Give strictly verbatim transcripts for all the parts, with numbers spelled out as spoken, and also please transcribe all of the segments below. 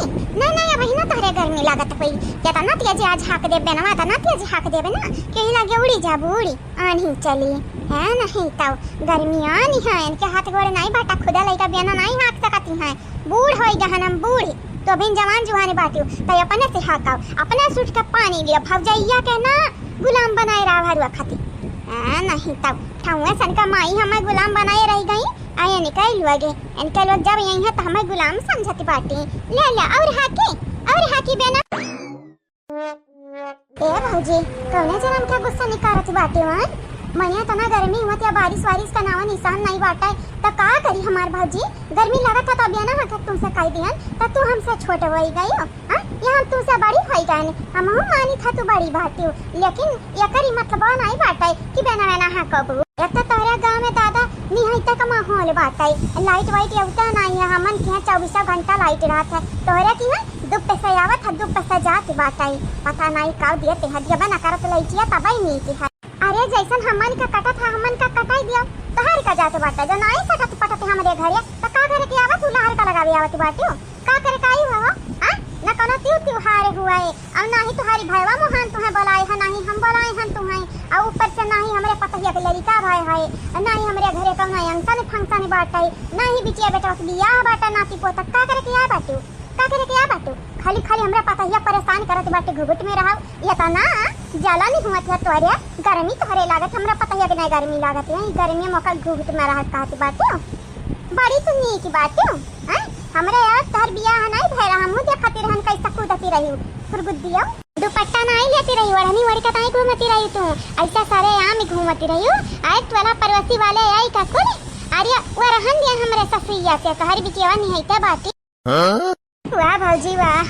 नहीं, नहीं, अबहिना तोहरे गर्मी लागत होई। केतना तेज आज हाँक देबे ना, एतना तेज हाँक देबे ना, कि लगे उड़ी जाबू, उड़ी। आन्ही चली, है नहीं तउ गर्मी आन्ही है, इनके हाथ गोड़ नहीं बाटा, खुदा लइका बियाना नहीं हाँक सकती हैं, बूढ़ होई गहन हम बूढ़, तो अभी जवान जुहानी बाटियो, तो अपने से हाँकाओ, अपने से उठ के पानी लियो, भौजैया के ना गुलाम बनाए रहा भरुआ खाती। आ, नहीं तउ ठौए सन का माई हमें गुलाम बनाए रह गई, आ इनके लोग, इनके लोग जब यही है तो हमें गुलाम समझती बाटी। ले ले, और हाँकी, और हाँकी बेना। ए भौजी, कौने जनम का गुस्सा निकारत बाटे हो, हैं? मने तना गर्मी हुआ, या बारिश वारिश का नावा निशान नहीं बाटे, त का करी हमार भौजी? गर्मी लागत है, तब ना हक तुमसे कह दिहन, त तू हमसे छोट होई गई हो, हाँ? या हम तुमसे बड़ी होई गए, हमहू मानी था तू बड़ी बाटी हो, लेकिन एकरी मतलब नहीं बाटे कि बेना बेना हाँ कबू। एक तो तोहरे गाँव में दादा निहैता का माहौल बाटे, लाइट वाइट एवता नहीं है, हमन के यहाँ चौबीसों घंटा लाइट रहत है, तोहरे की है दू पैसा आवत है, दू पैसा जात बाटे। पता नाई का दिए ते हदिया बना करत लइचिया तबई नीक है। अरे जैसन हमन का कटत है, हमन का कटाई दियो, तोहर का जात बाटे। जो नाई सटत पटत हमरे घरे, त का करे के आवत, तू लहर का लगावे आवत बाटे। का करे का आई हो, हाँ? न कोनो त्यू त्योहार हुआ है, और ना ही तुम्हारी भैवा मोहन तुम्हें बुलाए है, ना ही हम बुलाए हैं तुम्हें, और ऊपर से ना ही हमरे पतहिया के लड़का भाई है, ना ही हमरे घरे कौनो function function बाटे, ना ही बिटिया बेटा के बियाह बाटे, नाती पोता, का करे के आए बाटे? का करे के आ बाटू? खाली, खाली हमरा पतहिया परेशान करत बाटे, घुघुट में रहो। ये तो ना, जलन हुआ था तोरे, गर्मी तोहरे लागत, हमरा पतहिया के नहीं गर्मी लागत है, गर्मी मौका घुघुट में रहत कहत बाटू। बड़ी तू नीक बाटू, हैं? हमरा यार तोहर बियाह नहीं भय रहा, हमहू देखती रहन कैसा कूदती रही, फुरगुद्दियो। दुपट्टा नहीं लेती रही, ओढ़नी ओढ़ के ताई घूमती रही तू, ऐसा सारे आम घूमती रही। आए टोला पड़ोसी वाले आई का कुल, अरे वो रहन दिया हमरे ससुइया से, तोहर बिटिया निहैते बाटी। हाँ? वाह भौजी वाह,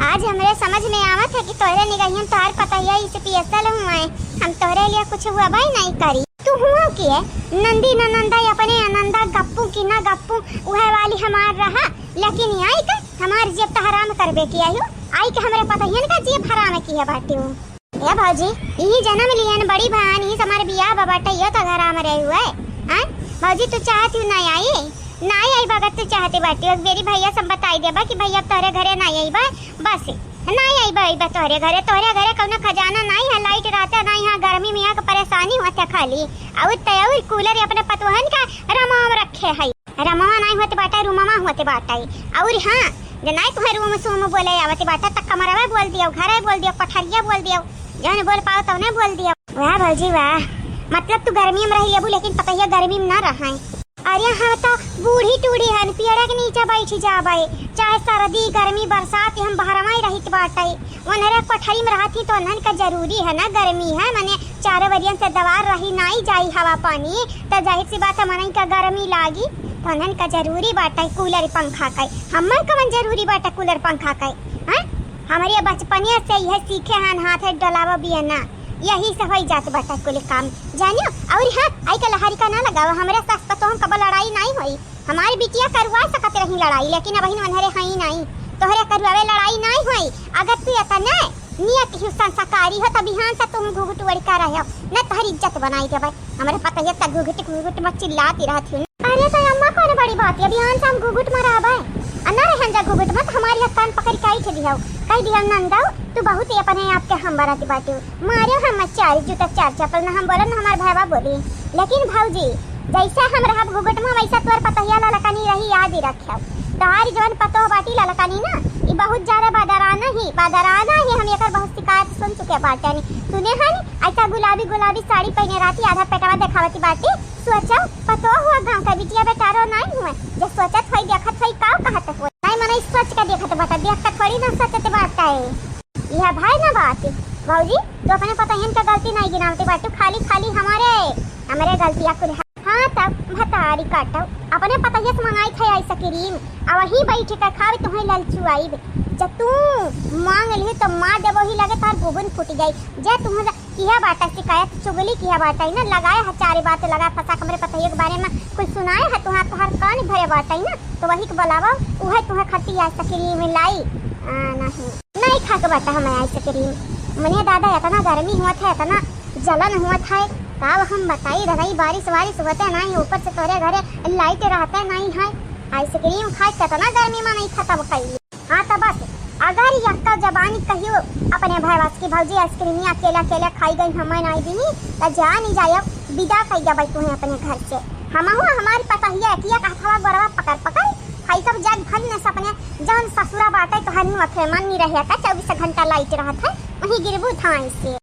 आज हमरे समझ में आवत है कि तोहरे निगहियन तोहार पतहिया special हुआ है। हम तोहरे लिए कुछ हुआ भाई नहीं करी। तू हुआ के नंदी ननंदा अपने आनंदा गप्पू की ना गप्पू उहे वाली हमार रहा, लेकिन आई के हमार जेब त हराम करबे की आयो, आई के हमरे पतहियन का जेब हराम की है बाटे हो। ए भौजी, इही जन्म लियन बड़ी बहन, इही से हमार बियाह बा बाटे, यो तो घरा में रहे हुए। आय? भौजी, तू चाहत हूँ ना आई? ना आई बगत तू चाहते बाटी, एक बेरी भैया से हम बताई देबा कि भैया अब तोहरे घरे ना आई बा, बस ना आई बा, आई बा तोहरे घरे, तोहरे घरे कौनो खजाना नहीं है, लाइट रहता नहीं है, गर्मी में यहाँ के परेशानी होता खाली, और तय और कूलर अपने पतोहन का रमाम रखे है। रमवा नाई होत बाटे, रूमवा होत बाटे। और हाँ, जे नाई तुहे रूम सूम बोले आवत बाटे, त कमरवा बोल दियो, घरे बोल दियो, कोठरिया बोल दियो, जौन बोल पाओ तौने बोल दियो। वाह भौजी वाह, मतलब तू गर्मी में रही लेबू, लेकिन पतहिया गर्मी में ना रहाए। अरे हम तो बूढ़ी टूढ़ी हन, पेड़ के नीचे बैठी जाबे, चाहे सर्दी, गर्मी, बरसात, हम बहरवा ही रहित बाटे। ओनरे कोठरी में रहत ही तो ओनहन का जरूरी है ना, गर्मी है, माने चारों बरियन से दवार रही, नाई जाई हवा पानी, त जाहिर सी बात है मनई का गर्मी लागी, तो ओनहन का जरूरी बाटे कूलर पंखा के। हमें कवन जरूरी बाटे कूलर पंखा के, हैं? हमरे बचपनिया से यह सीखे हन हाथ है डोलावा बियना, यही से होई जात बाटे कुल काम, जानियो। और हाँ, आई के लहरी का ना लगावा, हमरे सास पतोह कबो लड़ाई नाई होई। हमारी बिटिया करवा सकत रही लड़ाई, लेकिन अबहिन ओनहरे हई नाई। तोहरे करुआवे लड़ाई नाई होई। अगर तू एतने नियत ही संस्कारी हो, त बिहान से तुम घुघुट ओढ़ के रहो, न तोहरी इज्जत बनाई देबे। हमरे पतहिया त घुघुट घुघुट में चिल्लाती रहत ही। अरे तो अम्मा, कौन बड़ी बात है, बिहान से हम घुघुट में रहबे। आ ना रहन जा घुघुट में, त हमारी हत्तान पकड़ के ऐठ दिहो, कह दिहो, "नंदो, तू बहुत ही अपने आप के हम बरत बाटू।" मारे हम चार जूता चार चप्पल, ना हम बोले, ना हमार भाईवा बोली। लेकिन भौजी, जैसे हम रहब घुघुट में, वैसे तोर पतहिया ललकनी रही, याद ही रखियो। तोहारी जवन पतोह बाटी ललकनी ना, ई बहुत ज्यादा बदराना ही, बदराना ही। हम एकर बहुत शिकायत सुन चुके बाटे। सुने हन, ऐसा गुलाबी गुलाबी साड़ी पहने रहती, आधा पेटवा देखावती बाटी। सोचो, पतोह हुआ गाँव का बिटिया बेटारो नाई हुए, जे सोचत होई, देखत होई, काव कहत होई। नाई मनई सोच के देखत बाटा, देख के थोड़ी ना सोचत बाटे। यह भाई ना बात। भौजी, तू अपने पतहियन के गलती नाई गिनावते बाटू, खाली, खाली हमरे, हमरे गलतिया कुल है। हाँ, तब भतारी काटो, अपने पतहिया से मंगाई थे आइसक्रीम, आ वहीं बैठ के खावे, तुम्हें ललचुआई। जब तू मांग ली तो मार देबो ही लगे, तार गुगुन फूट जाई। जे तुम्हें किया बाटा शिकायत, चुगली किया बाटा, ना लगाए है चारे बात, लगाए फंसा हमरे पतहिया के बारे में कुछ सुनाए है, तुहार, तुहार कान भरे बाटा ना, तो वही के बुलावा, उहे तुम्हें खट्टी आइसक्रीम लाई। आ, नहीं। नहीं खाके बाटा हमें आइसक्रीम। मने दादा, इतना गर्मी हुआ था, इतना जलन हुआ था, का हम बताई दादा, ई बारिश वारिश होते नहीं, ऊपर से तोरे घरे लाइट रहते नहीं है, आइसक्रीम खाए कितना गर्मी में नहीं खत्म कई। हाँ, त बस, अगर यक्का जबानी कहियो अपने भैया से कि भौजी, आइसक्रीमिया अकेले अकेले खाई गई, हमें नाई दी, त जानी जाए, विदा कई देबै तुहें अपने घर से। हमहू हमारी पतोहिया एकिया का हथवा गोरवा पकड़ पकड़ खाई, तब जग भर न सपने जौन ससुरा बाटे, तोहर नु अथे मन नहीं रहे का, चउबीस घंटा लाइट रहत है, वहीं गिरबू थाई से।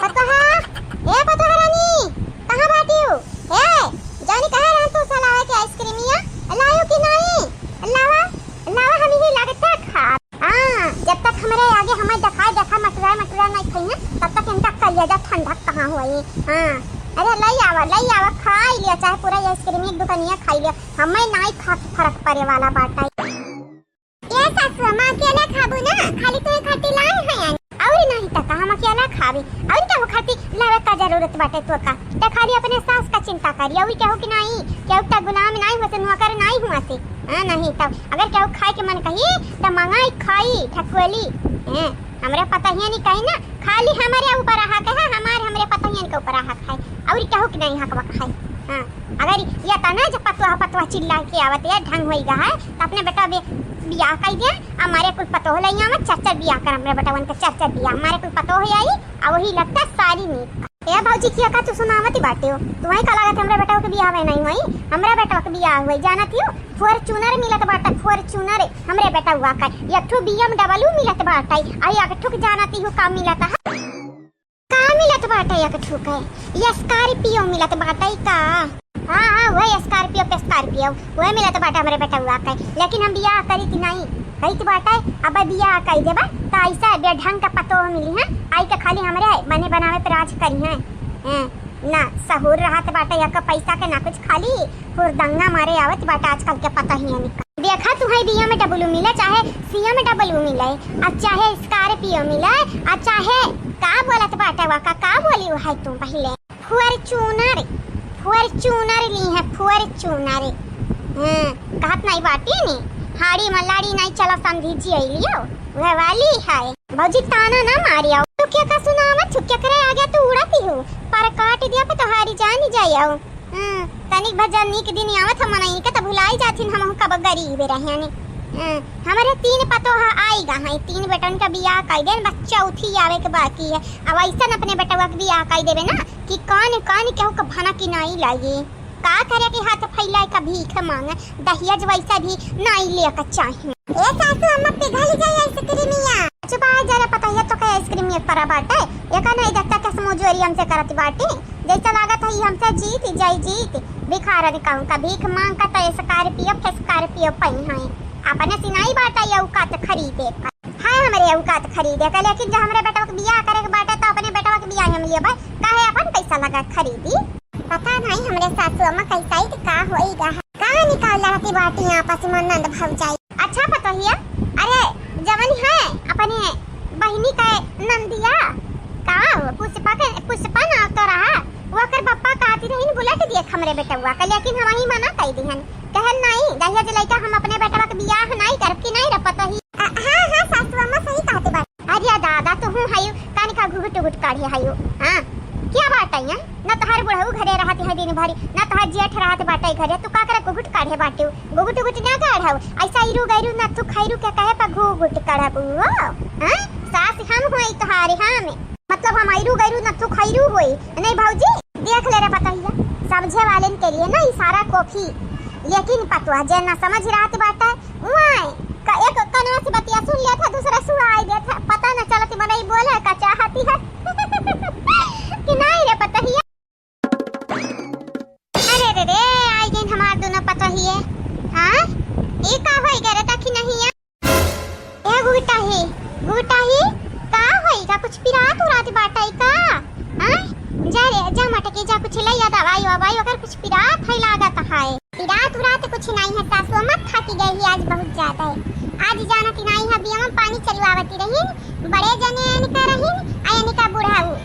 पतोहा, ए पतोहा रानी, कहाँ बाटियो? ए, जानी कहाँ रहन तू सलावे के आइसक्रीमिया? लायो कि नाई? लावा, लावा, हम ही लागत है खा। हाँ, जब तक हमरे आगे हमें देखाए, देखा मटुरा, मटुरा नहीं खाई है, तब तक इनका कलिया जा ठंडा कहाँ होई। हाँ, अरे लई आवा, लई आवा, खाई लिया, चाहे पूरा ये आइसक्रीम एक दुकानिया खाई लिया, हमें नाई खा के फर्क पड़े वाला बाटा। ए सासु, हम अकेला खाबू ना, खाली तोहे खातिर लाए हैं। और नहीं त का, हम अकेला खाबी। और केहू खातिर लावे का जरूरत बाटे तो का? त खाली अपने सास का चिंता करी, और केहू की नहीं, केहू त गुलाम नहीं हुआ से, नौकर नहीं हुआ से। हाँ, नहीं तब अगर केहू खाए के मन कही त मंगाई खाई, ठकुएली। हैं, हमरे पतोहियन कही ना, खाली हमरे ऊपर हक है, हमार हमरे पतोहियन के ऊपर हक है, और केहू के नहीं हक बक है। हाँ, अगर ये तना जब पतोह पतोह चिल्ला के आवत है, ढंग होई गा है, त अपने बेटा बे-, बियाह कई दे, हमारे कुल पतोह लई आवत, चार चार बियाह कर, हमरे बेटवन के चार चार बियाह, हमारे कुल पतोह आई, आ वही लगता सारी नीक। ए भौजी, किया का तू सुनावत बाटे हो? तुम्हें का लागत हमरे बेटवा के बियाह नहीं हुई? हमरे बेटवा के बियाह हुई, जानत हो? Fortuner मिलत बाटे, Fortuner हमरे बेटवा का, एक ठो B M W मिलत बाटे, आ एक ठो के जानती हो का मिलत है? का मिलत बाटे एक ठो के? ये Scorpio मिलत बाटे का? हाँ, हाँ, वही Scorpio पे Scorpio, वही मिलत बाटे हमरे बेटवा के। लेकिन हम बियाह करी कि नहीं? कही तो बाटे, अब बियाह कही देबा, त ऐसा बेढंग का पतोह मिली है, आई के खाली हमरे बने बनावे पे राज करी है। हैं, ना सहूर रहत बाटे, या का पैसा के ना कुछ, खाली हुरदंगा मारे आवत बाटे आजकल के पतोहियन का। देखा, तुहई B M W मिले, चाहे C M W मिले, आ चाहे Scorpio मिले, आ चाहे का बोलत बाटे वा का, का बोली है तू पहिले? Fortuner, Fortuner ली है, Fortuner। हाँ, कहत नहीं बाटी नी, हाड़ी मलाड़ी नहीं चला समझी जी आई लियो, वह वाली है। भौजी ताना ना मारियो, तू क्या का सुनावत हो, क्या करे आगे तू उड़ती हो, पर काट दिया पे तोहारी जान ही जाइयो। हम्म, तनिक भजन नीक दिन आवत हम मनई के त भुलाई जाथिन, हमहू कब गरीब रहे हनी। हम्म, हमरे तीन पतोह आई गा हैं, तीन बेटन का बियाह कई देन, बस चौथी आवे के बाकी है। अब ऐसन अपने बेटवा के बियाह कई देबे ना कि कान कान केहू के भनक ही नाई लागे। का करे के हाथ फैलाए का भीख मांगे, दहेज वैसा भी नाई ले के चाही। ए सासू, अम्मा पिघल जाई आइसक्रीमिया। चुप आ जा रे पतोहिया, तो के आइसक्रीम एक परा बाटे, एका नहीं देखता के समझोरी हमसे करत बाटे। जैसा लागत है, ई हमसे जीत जाई, जीत। भिखारन कहूँ का भीख मांग का तो Scorpio, Scorpio पई हैं। अपने सिनाई बाटा ये औकात खरीदे का। है हमरे औकात खरीदे का, लेकिन जब हमरे बेटवा के बियाह करे के बाटे, तो अपने बेटवा के बियाह हम लेबै, काहे अपन पैसा लगा खरीदी? पता नहीं हमरे सासू अम्मा कैसा ही का होई गा है। कहाँ निकाल रहती बाटी आपस में नंद भौजाई। अच्छा पतोहिया, अरे जवन है अपने बहिनी का नंदिया, का हो, पुष्पा के, पुष्पा नाव तो रहा, वो कर बप्पा कहती रही बुलेट दिए हमरे बेटवा का, लेकिन हम ही मना कई दिहन, कहन नहीं, दहेज लइका हम अपने बेटवा के बियाह नहीं करब कि नहीं रे पतोही। अ, हाँ, हाँ, सासू अम्मा सही कहते बात। अरे दादा, तू हूँ हयू, कान का घुघुट उघुट काढ़े हयू, हाँ, क्या बात है यहाँ? न तोहार बुढ़ऊ घरे रहत है दिन भरी, न तोहार जेठ रहत बाटे घरे, तू का करे घुघुट काढ़े बाटे? घुघुट उघुट ना काढ़ऊ, ऐसा इरू गैरू न तू खैरू के कहे पर घुघुट काढ़ब हो, हाँ? सास हम होई तोहारे, हाँ में, मतलब हम इरू गैरू न तू खैरू होई, नहीं भौजी? देख ले रे पतोहिया, समझे वालेन के लिए ना इशारा काफी, लेकिन पतोह जे ना समझ रहत बाटे, उआए का एक कनवा से बतिया सुन लेत है, दूसरा सुनाई देत है, पता न चलत मनई बोले का चाहती है कि नहीं रे पतोहिया। अरे रे रे, आई गइन हमार दोनों पतोहिए। हाँ, ई का होई गे रे दखिनहिया? ए गुटाही, गुटाही, का होई गा? कुछ पिरात उरात बाटई का? हाँ, जा रे, जा मटके जा, कुछ लइया दवाई ववाई, ओकर कुछ पिरात है लागत है। पिरात उरात कुछ नहीं है सासु, मत थाकी गई ही आज बहुत ज्यादा है। आज जानत नहीं है, बियवा पानी चलवावती रही, बड़े जने इनका रही, आ इनका बुढ़ाऊ।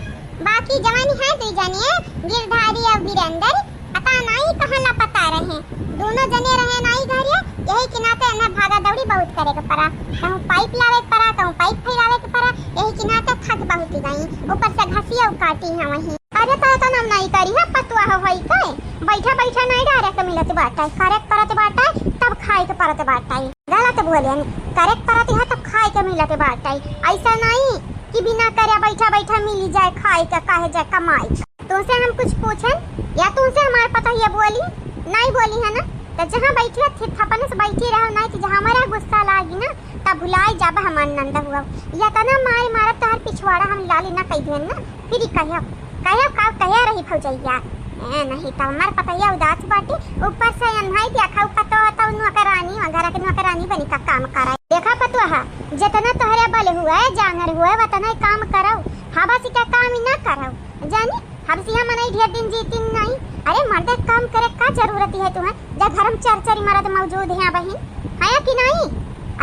बाकी जवानी है दुई जने, गिरधारी और वीरेंद्र, पता नहीं कहाँ लापता रहे। दोनों जने रहे नाई घरे, यही के नाते इन्हें भागा दौड़ी बहुत करे के पड़ा। कहूँ पाइप लावे के पड़ा, कहूँ पाइप फैलावे के पड़ा, यही के नाते थक बहुत गई। ऊपर से घसिया काटी है वहीं। अरे तो इतना नहीं करी है, पतुआ हो होई के, बैठा बैठा नहीं डारे के मिलत बाटे, करे के परत बाटे, तब खाए के परत बाटे। गला तो बोले नहीं, करे के परत है तो खाए के मिलत बाटे। ऐसा नहीं कि बिना करे बैठा बैठा मिली जाए खाए के, कहे जाए कमाई के। तुमसे हम कुछ पूछन या तुमसे हमार पतोहिया बोली? नहीं बोली है ना, तो जहाँ बैठी है, ठीक अपने से बैठी रहो, नहीं तो जहाँ हमारा गुस्सा लागी ना, तब भुलाई जाबा हमार नंद हुआ। या तना मार मारब तोहर पिछवाड़ा हम लाली ना कह दियन ना, फिर कहियो, कहियो का कहे रही भौजैया। ए, नहीं तो हमार पतोहिया उदास बाटी, ऊपर से अनहाई दिया खाऊ पतो तो नौकरानी, घर के नौकरानी बनी का काम करे। देखा पतोहा, जितना तोहरे बल हुए, जांगर हुए, वतना ही काम करो। हबसी का काम ही ना करो, जानी? हबसिया मनई ढेर दिन जीती नहीं। अरे मर्दे, काम करे का जरूरत है तुम्हें, जब घर में चार चार मर्द मौजूद हैं बहिन, है कि नहीं?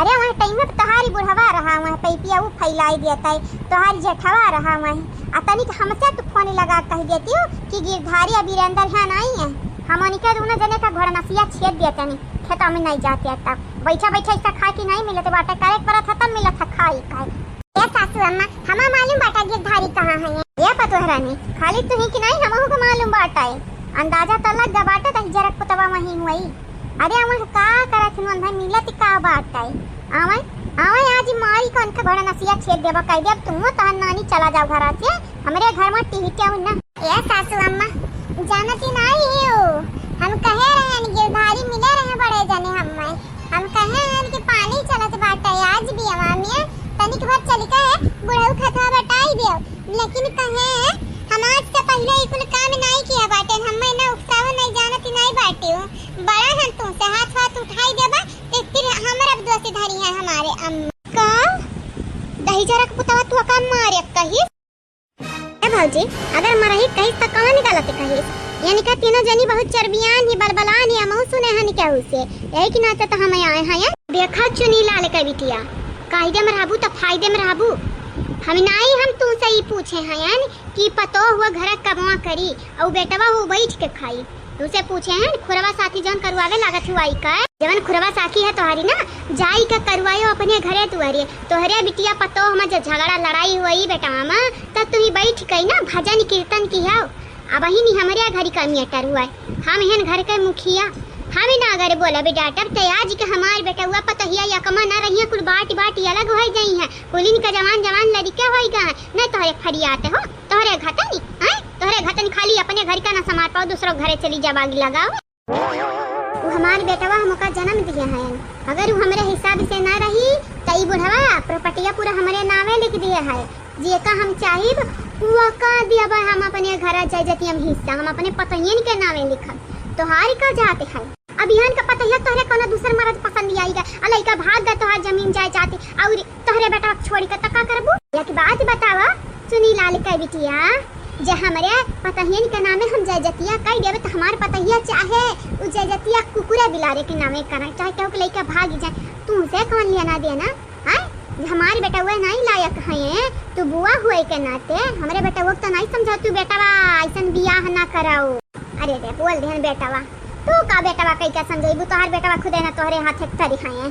अरे वह टाइम में तोहारी बुढ़वा रहा, वह पैपिया वो फैलाई देता है, तोहारी जेठवा रहा वह। आ तनिक हमसे तू फोन लगा कह देती हो कि गिरधारी अभी अंदर है नहीं है, हम उनके दोनों जने का घोड़नसिया छेद देते नहीं, खेता में नहीं जाते। तब बैठा बैठा ऐसा खाए कि नहीं मिलत बाटे, करे के परत है तब मिलत है खाई खाए। ए सासू अम्मा, हमा मालूम बाटा गिरधारी कहाँ है? ए पतोह रानी, खाली तुही कि नहीं, हमहू के मालूम बाटा है। अंदाजा तो लग गा बाटा, तही जरक पुतवा वहीं हुई। अरे, अवन का करत हिन, अवन मिलत का बाटा है? आवे, आवे आज मारी कौन के घोड़ा नसिया छेद देबा, कह देब तुम तहन नानी चला जाओ घरा से, हमरे घर में टिहिटिया हुई ना। ए सासू अम्मा, जानती नहीं हो, हम कहे रहन गिरधारी मिले रहे बड़े जने हम्मे। हम कहे हन कि पानी चलत बाटे आज भी अवामिया, तनिक भर चल के बुढ़ऊ खतवा बटाई देव, लेकिन कहे हम आज से पहिले ई कुल काम नाई किया बाटे, हम्मे ना उकसाव नाई जानत नाई बाटे हो। बड़ा हन तुमसे हाथ वाथ उठाई देबा, तो फिर हमर अब दोषी धरी है हमारे अम्मा। का? दही जरा के पुतवा तू का मारे कही? ए भौजी, अगर मरही कहिस त कवन गलत कहिस? यानी का तीनों जनी बहुत चरबियान ही, बलबलान ही, हमहू सुने हन केहू से। यही के नाते त हम आए हैं। देखा चुनी लाल के बिटिया, कायदे में रहबू त फायदे में रहबू। हम नाई, हम तू से ही पूछे हैं कि पतोह हुआ घर कबवा करी और बेटवा हो बैठ के खाई। तुसे पूछे हैं, खुरवा साथी जौन करुआवे लागत हुआई का? जवन खुरवा साथी है तोहरी ना, जाई के करुआयो अपने घरे दुआरे। तोहरे बिटिया पतोह में जे झगड़ा लड़ाई हुई बेटवा में, त तुही बैठ के ना भजन कीर्तन किहाओ। अबहिन हमरे घरी का मेटर हुआ है, हम हन घर के मुखिया, हम ना अगर बोलब डांटब त आज के हमार बेटवा पतोहिया यकमा ना रहिए, कुल बाटी बाटी अलग हो जाई है, कुलिन का जवान जवान लड़के होई गा है, नहीं तोहरे फरियाते हो, तोहरे घतनी, हैं? तोहरे घतनी खाली अपने घर का ना समार पाओ, दूसरो घरे चली जाब आगी लगाओ। वो हमार बेटवा हमका जन्म दिए हैं, अगर वो हमरे हिसाब से ना रही त ई बुढ़वा प्रॉपर्टिया पूरा हमरे नावे लिख दिए है। जेका हम चाहिब वो का दियाबा, हम अपने घर जाए जतिया में हिस्सा हम अपने पतोहियन के नावे लिखब। तोहार का जात है? अब इहन का पतोहिया तोहरे कौनो दूसर मर्द पसंद आई गए, आ लइका भाग गए तोहार जमीन जाए जाते, और तोहरे बेटा छोड़ के त का करबू? एक बात बतावा, चुनी लाल के बिटिया, जे हमरे पतहियन के नामे हम जायजतिया कई देबे त हमार पतहिया चाहे उ जायजतिया कुकुरे बिलारे के नामे करे, चाहे केहू के लइका भाग जाए, तुमसे कौन लेना देना? हैं? जे हमार बेटवा नहीं लायक है, तू बुआ हुए के नाते हमरे बेटवा के तो नहीं समझा, तू बेटवा ऐसन बियाह ना कराओ। अरे रे, बोल देहन बेटवा, तू का बेटवा कई के समझाइबू? तोहार बेटवा खुदे ना तोहरे हाथे तरी है।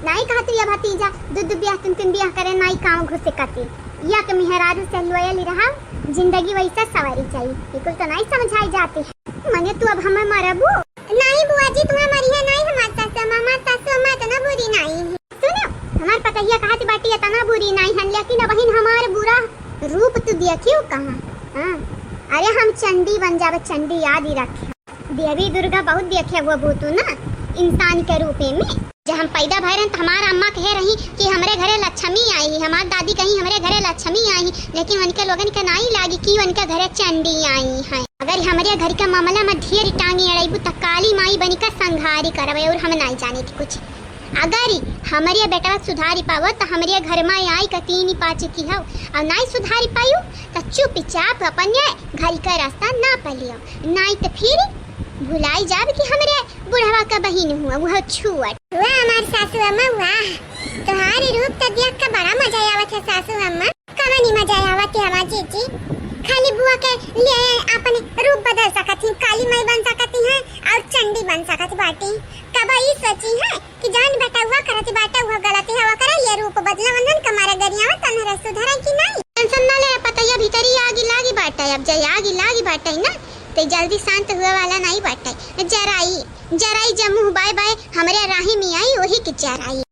नाई कहत या भतीजा, दू दू बियाह, तीन तीन बियाह करे, नाई कांव घुसे कती। या के मेहरारू से लोयल रहा, जिंदगी वैसे सवारी जाई। ये कुल तो नाई समझाई जाती है। मने तू अब हमें मरबू? नाई बुआ जी, तुम्हें मरी है नाई, हमार सासू अम्मा, हमार सासू अम्मा इतना बुरी नाई है। सुनो, हमार पतहिया कहत बाटी इतना बुरी नाई हन, लेकिन अबहिन हमार बुरा रूप तू देखियो कहाँ? हाँ, अरे हम चंडी बन जाबे, चंडी याद ही रखे। देवी दुर्गा बहुत देखे हुआ भूतू ना, इंसान के रूपे में। जब हम पैदा भय रहन त हमार अम्मा कहे रही कि हमरे घरे लक्ष्मी आई ही, हमार दादी कही हमरे घरे लक्ष्मी आई ही, लेकिन उनके लोगन के नाई लागी कि उनके घरे चंडी आई हैं। अगर हमरे घर के मामला में ढेर टांगी अड़ाइबू त काली माई बनी का संघारी करबे और हम नाई जाने थी कुछ। अगर हमरे बेटवा सुधारी पावो त हमरे घर में आई का तीन पाँच की हो, और नाई सुधारी पायू त चुपचाप अपने घर का रास्ता ना पलियो, नाई त फिर भुलाई जाब कि हमरे बुढ़वा का बहिन हुआ, वह छुअट। वाह हमार सासू अम्मा, वाह। तुम्हारी रूप तो देख के बड़ा मजा आवत है सासू अम्मा। कवनी मजा आवत है हमार जीजी। खाली बुआ के लिए अपन रूप बदल सकत ही, काली माई बन सकत ही हैं और चंडी बन सकत बाटी। कब ई सोची है कि जान बेटा हुआ करत बाटा हुआ गलती है, ओकरा ये रूप बदला वंदन कमारे गरियावा तनहरे सुधरे कि नहीं? टेंशन ना ले, पतैया भीतरी आगी लागी बाटा, अब जय आगी लागी बाटा ना, ते जल्दी शांत हुए वाला नहीं बाटे। जराई, जराई जे मुँह बाय बाय हमरे राही में आई, वही के जराई।